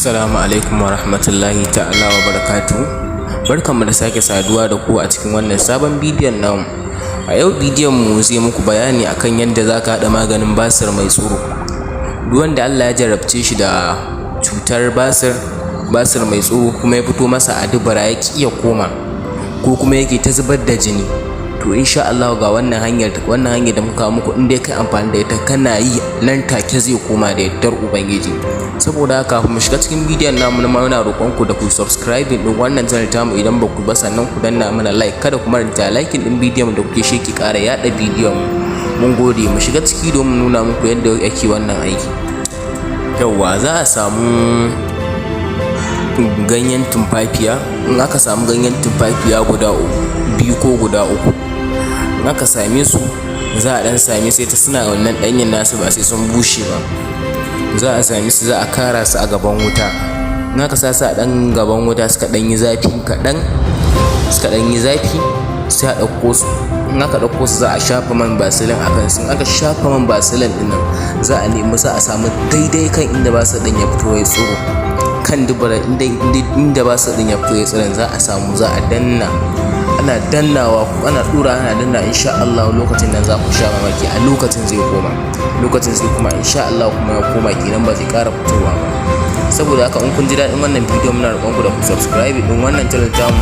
Assalamu alaikum wa rahmatullahi ta'ala wa barakatuhu. Barkanmu da sake saduwa da ku a cikin wannan sabon bidiyon namu. A yau bidiyon mu zai muku bayani akan yadda za ka haɗa maganin basir mai tsiro. Duk wanda Allah ya jarabce shi da cutar basir, basir mai tsiro kuma ya fito masa a dubura ya ƙi ya koma, ko kuma yake ta zubar da jini, to insha Allahu ga wannan hanyar da muka kawo muku, in dai kai amfani da ita, kana yi nan take zai koma da yardar Ubangiji. Saboda haka, kafin mu shiga cikin bidiyon namu na, muna roƙon ku da ku subscribing din wannan channel tamu idan ba ku ba, sannan ku danna mana like. Kada ku manta liking din bidiyon da kuke, shi ke ƙara yaɗa bidiyon. Mun gode. Mu shiga ciki domin nuna muku yadda ake wannan aiki. Yawwa, za a samu ganyen tumfafiya. In aka samu ganyen tumfafiya guda biyu ko guda uku, in aka same su, za a ɗan same sai ta suna wannan ɗanyen nasu, ba sai sun bushe ba. Za a same su, za a kara su a gaban wuta. In aka sa su a ɗan gaban wuta suka ɗan yi zafi kaɗan, suka ɗan yi zafi, sai a ɗauko su. In aka ɗauko su, za a shafa man Vaseline a kansu. In aka shafa man Vaseline ɗin nan, za a nemi, za a samu daidai kan inda basir ɗin ya fito ya tsiro, kan dubura inda basir ɗin ya fito ya tsiron, za a samu, za a danna. Ana dannawa, ana ɗura, ana danna, insha Allah lokacin nan za ku sha mamaki. A lokacin zai koma, lokacin zai kuma insha Allah kuma ya koma kenan, ba zai ƙara fitowa ba. Saboda haka, in kun ji daɗin wannan bidiyon, muna roƙon ku da ku subscribe din wannan channel tamu.